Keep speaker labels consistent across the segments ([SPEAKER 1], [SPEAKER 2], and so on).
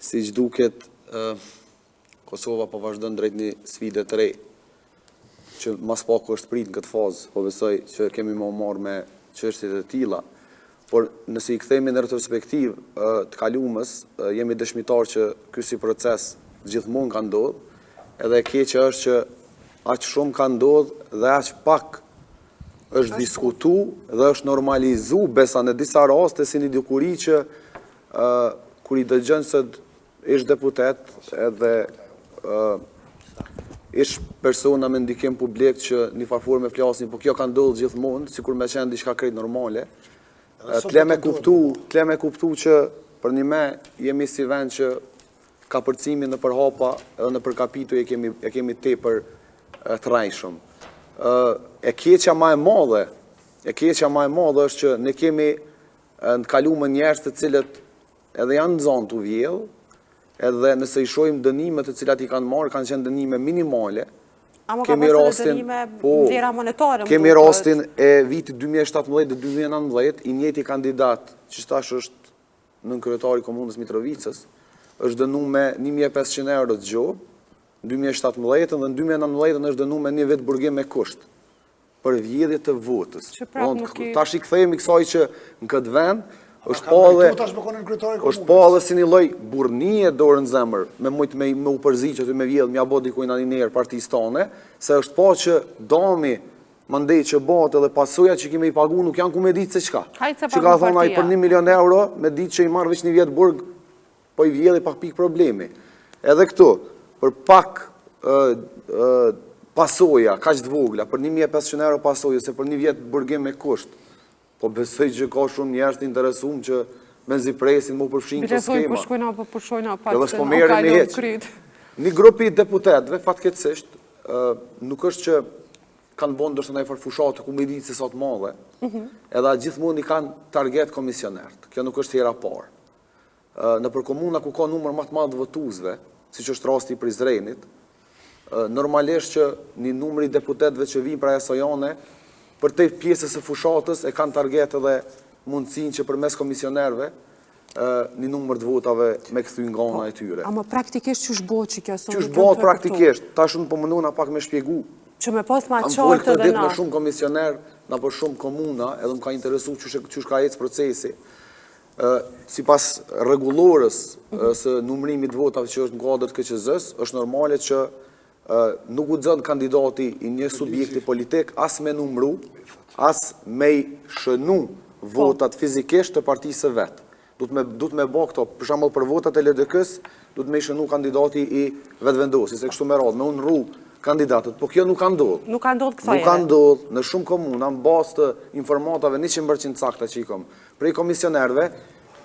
[SPEAKER 1] Siç duket, Kosova po vazhdon drejt një sfide të re, që ma s'paku është prit në këtë fazë, po besoj që kemi me u marrë me çështje të tilla. Por nëse i kthehemi në retrospektivë të kalumes, jemi dëshmitar që ky si proces gjithmonë ka ndodhë, edhe e keqja është që aq shumë ka ndodhë dhe aq pak është diskutu dhe është normalizu besa në disa raste si një dukuri që kur i dëgjon sot ish deputet edhe ish persona me ndikim publik që një farë forme flasin, po kjo ka ndodhë gjithmonë, sikur me qenë diçka krejt normale. Të le me kuptu, të le me kuptu që përnjëme jemi si vend që kapërcimin nëpër hapa edhe nëpër kapituj e kemi, e kemi tepër të rrejshëm. E keqja ma e madhe, e keqja ma e madhe është që ne kemi në të kalumen njerëz të cilët edhe janë nxanë tu vjedhë, edhe nëse i shohim dënimet të cilat i kanë marrë, kanë qenë dënime minimale.
[SPEAKER 2] Ama ka kemi rastin, dënime po, vlera monetare.
[SPEAKER 1] Kemi rastin e vitit 2017 dhe 2019, i njëjti kandidat që tash është nënkryetari i komunës Mitrovicës, është dënu me 1500 euro të gjobë, në 2017 dhe në 2019 është dënu me një vit burgim me kusht për vjedhje të votës. Tash i kthehemi kësaj që në këtë vend është pa edhe është pa edhe si një lloj burrnie dorën në zemër, me mujt me me u përzi që aty me vjedh, me ja bo dikujt një nder partisë tane, se është pa që dami mandej që bëhet edhe pasojat që kemi i pagu nuk janë ku me ditë se çka. Që ka thonë ai për 1 milion euro, me ditë që i marr veç një vjet burg, po i vjedhi pak pikë problemi. Edhe këtu, për pak pasoja, kaq të vogla, për 1500 euro pasoja, ose për një vjet burgim me kusht, po besoj që ka shumë njerëz të interesum që mezi presin m'u përfshi në këto skema.
[SPEAKER 2] Po shkojna, po pushojna pak se po merremi hiç.
[SPEAKER 1] Një grup i deputetëve, fatkeqësisht, nuk është që kanë bo ndoshta ndonjë farë fushatë ku me ditë se sa të madhe, mhm. edhe gjithmonë i kanë target komisionerët. Kjo nuk është hera parë. Nëpër komuna ku ka numër ma të madh të votuesve, siç është rasti i Prizrenit, normalisht që një numër i deputetëve që vijnë prej asaj ane, përtej pjesës së fushatës e kanë target edhe mundësinë që përmes komisionerëve një numër të votave me kthy nga ana e
[SPEAKER 2] tyre. Ama praktikisht qysh bëhet që kjo?
[SPEAKER 1] Qysh bëhet praktikisht? Tash unë po mundohna pak me shpjegu.
[SPEAKER 2] Që me pas ma qartë edhe na. Kam folë
[SPEAKER 1] këtë ditë me shumë komisioner, nëpër shumë komuna, edhe më ka interesu qysh ka ecë procesi. Sipas rregullores së numrimit të votave që është në kuadër të KQZ-së, është normale që nuk guxon kandidati i një subjekti politik as me numru, as me i shënu po. votat fizikisht të partisë së vet. Duhet me duhet me bë këto, për shembull për votat e LDK-së, duhet me i shënu kandidati i Vetëvendosjes, e kështu me radhë, me u ndrru kandidatët, po kjo nuk ka
[SPEAKER 2] ndodhur. Nuk ka ndodhur
[SPEAKER 1] kësaj. Nuk ka ndodhur në shumë komuna në bazë të informatave 100% sakta që i kam. Prej komisionerëve...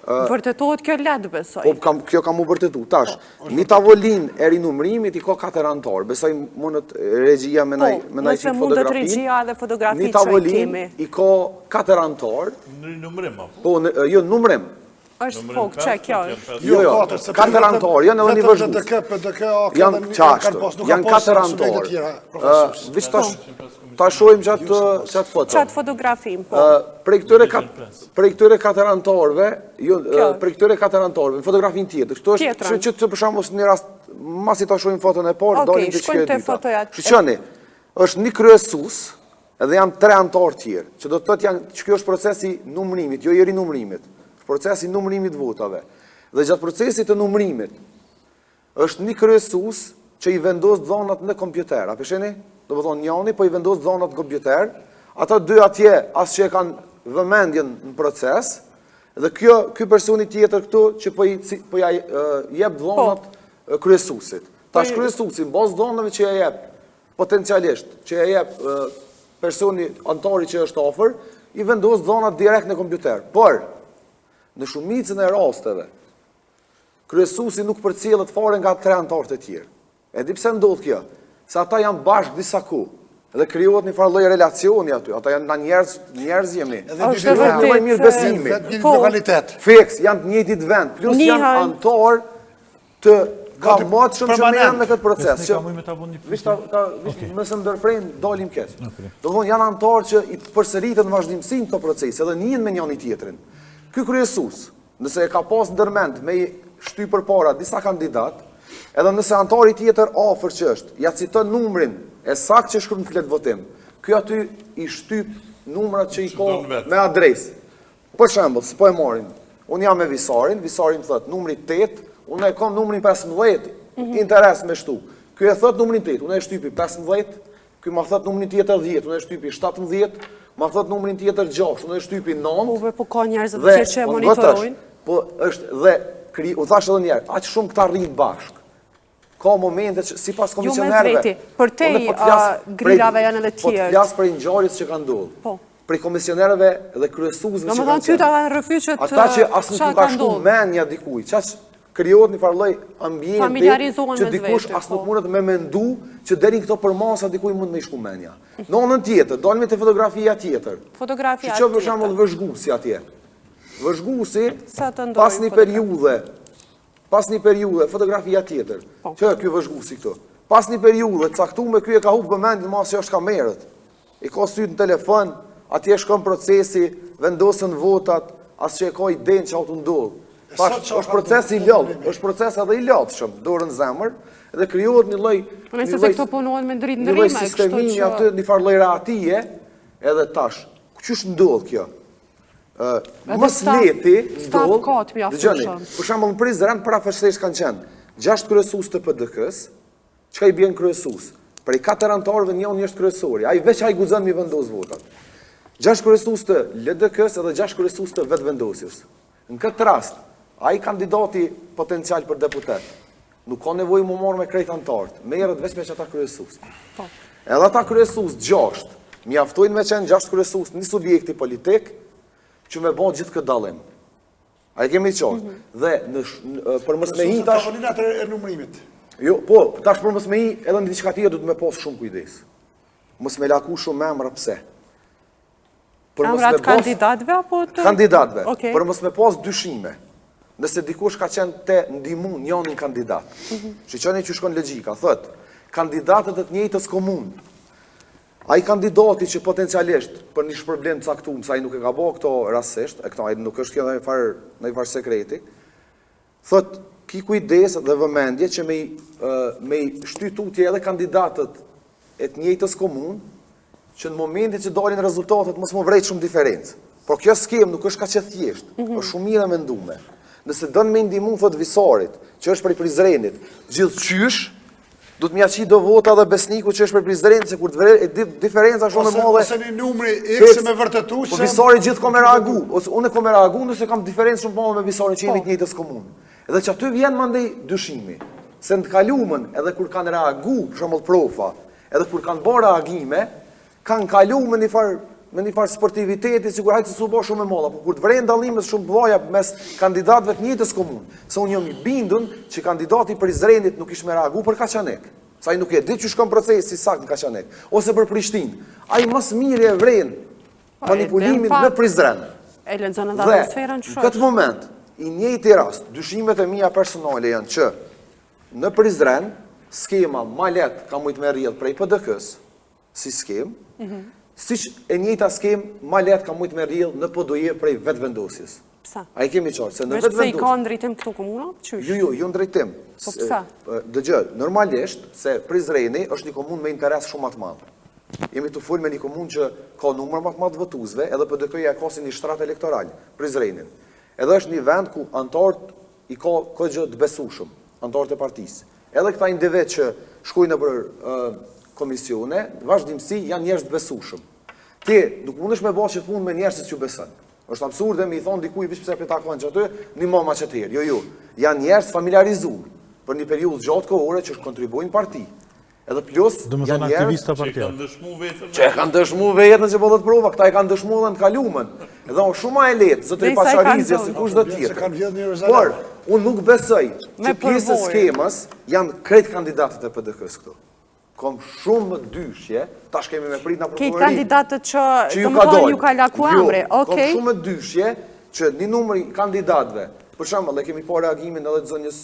[SPEAKER 2] Vërtetohet kjo lehtë,
[SPEAKER 1] besoj. Po, kam, kjo ka m'u vërtetu. Tash, po, një tavolinë e rinumrimit i ka katër anëtarë. Besoj mundet regjia me na,
[SPEAKER 2] po, me na
[SPEAKER 1] qit fotografinë.
[SPEAKER 2] Mundet regjia dhe fotografitë
[SPEAKER 1] që i kemi. Një tavolinë i ka katër anëtarë.
[SPEAKER 3] Në rinumrim, apo?
[SPEAKER 1] Po, në, jo, numrim.
[SPEAKER 2] Është po, që kjo
[SPEAKER 1] është. Jo, jo, katër anëtarë, janë edhe një vëzhgues.
[SPEAKER 4] LDK, PDK,
[SPEAKER 1] AK, janë qashtu, janë katër anëtarë. Veç tash, ta shohim qatë qatë
[SPEAKER 2] foto. Qatë fotografim, po.
[SPEAKER 1] Prej këtyre prej këtyre katër anëtarëve, jo, prej këtyre katër anëtarëve, në fotografin tjetër, këtu është që që të për shembull në rast masi ta shohim foton e parë, dalim te kjo e dyta. Shiqoni, është një kryesues, edhe janë tre anëtarë tjerë, që do të thotë janë, që kjo është procesi i numrimit, jo i rinumrimit, është procesi i numrimit të votave. Dhe gjatë procesit të numrimit, është një kryesues që i vendos dhënat në kompjuter. A pe shihni? Domethonë njani po i vendos dhënat në kompjuter, ata dy atje as që e kanë vëmendjen në proces, dhe kjo, ky personi tjetër këtu që po i, po ja jep dhënat po. kryesuesit. Tash kryesuesi, në bazë dhënave që ja jep, potencialisht, që ja jep personi, anëtari që është afër, i vendos dhënat direkt në kompjuter. Por, në shumicën e rasteve, kryesuesi nuk përcjellet fare nga tre anëtarët e tjerë. E di pse ndodh kjo? Se ata janë bashkë disa kohë dhe krijohet një farë lloj relacioni aty. Ata janë na njerëz, njerëz jemi.
[SPEAKER 4] Edhe është e vërtetë.
[SPEAKER 1] Një mirëbesimi.
[SPEAKER 4] Po. Lokalitet.
[SPEAKER 1] Fiks, janë të njëjtit vend, plus janë anëtarë të kamotshëm që merren me këtë proces.
[SPEAKER 3] Që me ta
[SPEAKER 1] një pyetje. Ta, nëse ndërprejnë, dalim keq. Domethonë janë anëtarë që i përsëriten në vazhdimësi në këto procese edhe njihen me njëri tjetrin. Ky kryesues, nëse e ka pas ndërmend me i shty përpara disa kandidatë, edhe nëse antari tjetër afër që është, ja citon numrin e saktë që shkruan në fletëvotim, ky aty i shtyp numrat që i ka me adresë. Për shembull, si po e marrim, unë jam me Visarin, Visari më thotë numri 8, unë e kam numrin 15, mm -hmm. interes me shtu. Ky e thotë numrin 8, unë e shtypi 15, ky ma thotë numrin tjetër 10, unë e shtypi 17, ma thotë numrin tjetër 6, unë e shtypi
[SPEAKER 2] 9. Po, po ka njerëz të tjerë që e monitorojnë.
[SPEAKER 1] Po është dhe kri, u thashë edhe një herë, aq shumë këta rrinë bashkë. Ka momente që sipas jo, komisionerëve...
[SPEAKER 2] Jo me veti, përtej po grilave janë edhe
[SPEAKER 1] tjerë. Po të flas prej ngjarjes që ka ndodhur. Po. Prej komisionerëve dhe kryesuesve
[SPEAKER 2] që kanë qenë. Domethënë ta rrëfy që
[SPEAKER 1] të Ata që as nuk ka shku mendja dikuj, qaq krijohet një farë lloj ambienti që dikush as nuk po. mundet me mendu që deri në këto përmasa dikuj mund me i shku mendja. Në anën tjetër, dalim te fotografia
[SPEAKER 2] tjetër. Fotografia
[SPEAKER 1] tjetër. Që për shembull vëzhguesi atje. Vëzhguesi pas një periudhe Pas një periudhe, fotografia tjetër, po. që ky vëzhguesi këtu. Pas një periudhe, caktume, ky e ka hup vëmendjen masi është ka merret. I ka sytë në telefon, atje shkon procesi, vendosen votat, as që e ka idenë çka tu ndodhë. Tash, është proces i lodh, është proces edhe i lodhshëm, dorën n'zemër, dhe krijohet një lloj...
[SPEAKER 2] Po nëse se këto punohet me dritë ndërrime,
[SPEAKER 1] kështu që... Një lloj sistemimi aty, një farë lloj rahatie, edhe tash, qysh ndodh kjo? Më së lehti ndodh, dëgjoni, për shembull në Prizren përafërsisht kanë qenë 6 kryesues të PDK-s, çka i bjen kryesues? Prej katër anëtarëve njëri është kryesori, ai veç ai guxon mi vendos votat. 6 kryesues të LDK-s edhe 6 kryesues të Vetëvendosjes. Në këtë rast, ai kandidati potencial për deputet, nuk ka nevojë mu marrë me krejt anëtarët, merret veç me qata kryesues. Po. Edhe ata kryesues gjashtë, mjaftojnë me qenë gjashtë kryesues një subjekti politik, që me bo gjithë këtë dallim. A e kemi qartë? Mm -hmm. Dhe në, për mos me hi
[SPEAKER 3] tash... Tavolinat e numrimit.
[SPEAKER 1] Jo, po, tash për mos me hi edhe në diçka tjetër duhet me pas shumë kujdes. Mos me laku shumë emra pse.
[SPEAKER 2] Për mos me kandidatëve apo
[SPEAKER 1] të kandidatëve? Okay. Për mos me pas dyshime. Nëse dikush ka qenë te ndihmu njënin kandidat. Mm -hmm. Shiqoni qysh shkon logjika, thotë, kandidatët e të njëjtës komunë. Ai kandidati që potencialisht për një shpërblim të caktuar, se ai nuk e ka bërë këto rastësisht, e këto ai nuk është kjo ndonjë farë ndonjë farë sekreti. Thotë, ki kujdes dhe vëmendje që me i, me i shty tutje edhe kandidatët e të njëjtës komunë, që në momentin që dalin rezultatet mos me vrejt shumë diferencë. Por kjo skemë nuk është kaq e thjeshtë, mm -hmm. është shumë mirë e mendume. Nëse don me ndihmu thot Visarit, që është prej Prizrenit, gjithqysh Do të m'ia qit do vota dhe Besniku që është prej Prizrenit, se kur të vre, e diferenca shumë e
[SPEAKER 3] madhe. Ose një numri X me vërtetu
[SPEAKER 1] po se... Po Visari gjithë ka me reagu, ose unë kom me reagu nëse kam diferencë shumë të madhe me Visarin që jemi po. të njëjtës komunë. Edhe që aty vjen mandej dyshimi, se në të kalumen edhe kur kanë reagu, për shembull profa, edhe kur kanë bërë reagime, kanë kalu me një farë me një farë sportiviteti, sikur hajtë se s'u bo shumë e madhe, po kur të vrejnë dallimet shumë të mëdha mes kandidatëve të njëjtës komunë, se unë jam i bindun që kandidati i Prizrenit nuk ish me reagu për Kaçanik, se ai nuk e di qysh shkon procesi saktë në Kaçanik, ose për Prishtinë, ai më së miri e vren po, manipulimin në
[SPEAKER 2] Prizren. E lexon edhe atmosferën
[SPEAKER 1] që Në këtë moment, i njëjti rast, dyshimet e mia personale janë që në Prizren, skema ma lehtë ka mujtë me rrjedh prej PDK-s, si skemë, mhm. siç e njëjta skemë ma lehtë ka mujtë me rrjedh në Podujevë prej Vetëvendosjes.
[SPEAKER 2] Pse?
[SPEAKER 1] A i kemi qartë, se në Vetëvendosje...
[SPEAKER 2] Veç pse i ka në drejtim këto komuna?
[SPEAKER 1] Qysh? Jo, jo, jo në drejtim.
[SPEAKER 2] Po pse?
[SPEAKER 1] Dëgjo, normalisht, se Prizreni është një komunë me interes shumë ma të madh. Jemi tu folë me një komunë që ka numër ma të madh votuesve, edhe PDK-ja e ka si një shtrat elektoral, Prizrenin. Edhe është një vend ku anëtarët i ka goxha të besueshëm, anëtarët e partisë. Edhe këta individë që shkojnë nëpër komisione, vazhdimësi janë njerëz të besueshëm. Ti nuk mundesh me ba qët punë me njerëz që s'ju beson. Është absurde me i thonë dikujt veç pse po takon qaty, ndihmoma qët herë. Jo, jo. Janë njerëz familiarizuar për një periudhë gjatë kohore që kontribuojnë në parti. Edhe plus,
[SPEAKER 4] janë njerëz që e kanë
[SPEAKER 1] dëshmu veten. Që e kanë dëshmu veten që po dhët prova, këta e kanë dëshmu edhe në të kalumen. Edhe është shumë ma e lehtë, zotëri Paçarizi ose kushdo tjetër. Por, unë nuk besoj që pjesë e skemës janë krejt kandidatët e PDK-së këtu. Kom shumë mëdyshje, tash kemi me prit në
[SPEAKER 2] prokurori. Krejt kandidatët që, domethënë, ju ka laku jo, emri,
[SPEAKER 1] okej. Kom shumë mëdyshje që një numër i kandidatëve, për shembull, e kemi pa reagimin edhe të zonjës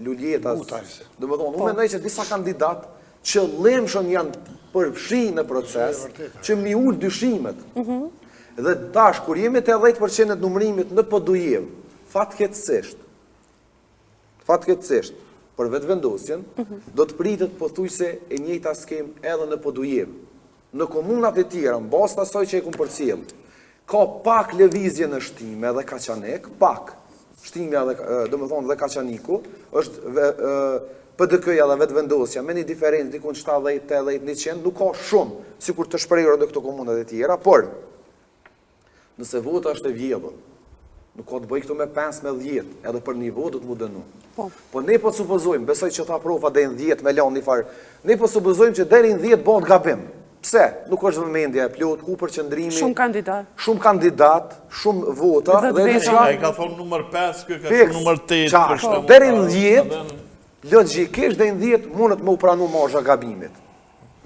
[SPEAKER 1] Luljeta. Domethënë, unë po. mendoj që disa kandidatë qëllimshëm janë përfshi në proces, që m'i ul dyshimet. Mhm. Dhe tash, kur jemi te 10% të numrimit në Podujevë, fatkeqësisht, Fatkeqësisht, për Vetëvendosjen, do të pritet pothuajse e njëjta skemë edhe në Podujevë. Në komunat e tjera, në bazë të asaj që e kom përcjellë, ka pak lëvizje në Shtime dhe Kaçanik, pak, Shtimja dhe, domethonë dhe Kaçaniku, është PDK-ja dhe Vetëvendosja me një diferencë dikun 70, 80, 100, nuk ka shumë, sikur të shprehur në këto komunat e tjera, por Nëse vota është e vjedhur, nuk ka të bëjë këtu me 5, me 10, edhe për një votë do të mu dënu.
[SPEAKER 2] Po.
[SPEAKER 1] Po ne po supozojmë, besoj që tha profa deri në 10 me lanë një farë, ne po supozojmë që deri në 10 bëhet gabim. Pse? Nuk është vëmendja e plotë, ku përqendrimi...
[SPEAKER 2] Shumë kandidat.
[SPEAKER 1] Shumë kandidat, shumë vota,
[SPEAKER 2] dhe
[SPEAKER 1] dhe
[SPEAKER 5] çka... Ai ka thonë numër 5, kjo ka thonë numër 8.
[SPEAKER 1] Qartë, deri në 10, logjikisht deri në 10 mundet me u pranu marzha e gabimit.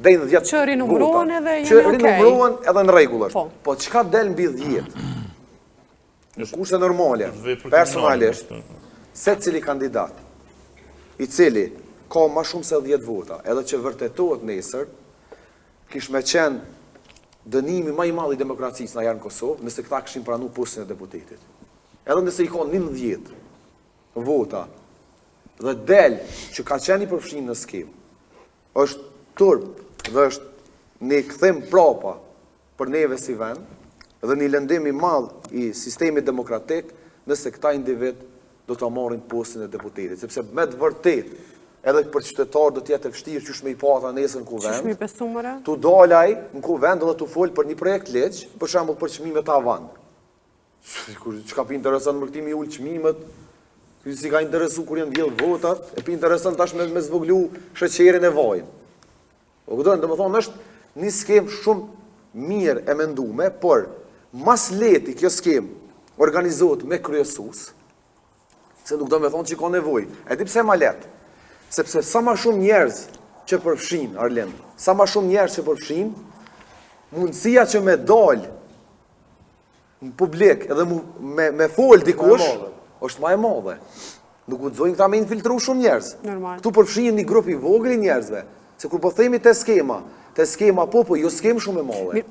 [SPEAKER 1] Deri në 10
[SPEAKER 2] Që rinumërohen edhe
[SPEAKER 1] jemi okej. Që rinumërohen edhe në rregull është. Po. po çka del mbi 10? Në kushte normale, personalisht, secili kandidat, i cili ka ma shumë se 10 vota, edhe që vërtetohet nesër, kish me qenë dënimi ma i madh i demokracisë najherë në Kosovë, nëse këta kishin pranu postin e deputetit. Edhe nëse i ka 11 vota, dhe del që ka qenë i përfshinë në skemë, Është turp dhe është një kthim prapa për neve si vend dhe një lëndim i madh i sistemit demokratik nëse këta individ do ta marrin postin e deputetit, sepse me të vërtetë edhe për qytetarët do të jetë e vështirë qysh me i pa ata nesër në kuvend.
[SPEAKER 2] Qysh me i besu more?
[SPEAKER 1] Tu dalë ai në kuvend dhe tu fol për një projektligj, për shembull për çmimet tavan. Çka p'i intereson më këtij mi ulë çmimet, s'i ka interesu kur janë vjedhë votat, e p'i intereson tash me, me zvoglu sheqerin e vajin. O kupton, domethonë, është një skemë shumë mirë e mendume, por mas lehti kjo skemë organizohet me kryesus, se nuk do me thonë që ka nevojë. E di pse ma lehtë? Sepse sa ma shumë njerëz që përfshin, Arlind, sa ma shumë njerëz që përfshin, mundësia që me dalë në publik edhe mu, me, me fol dikush, është ma e madhe. Nuk guxojnë këta me infiltru shumë njerëz.
[SPEAKER 2] Normal.
[SPEAKER 1] Këtu përfshihen një grup i vogël i njerëzve. Se kur po themi te skema, te skema po, po jo skemë shumë e madhe.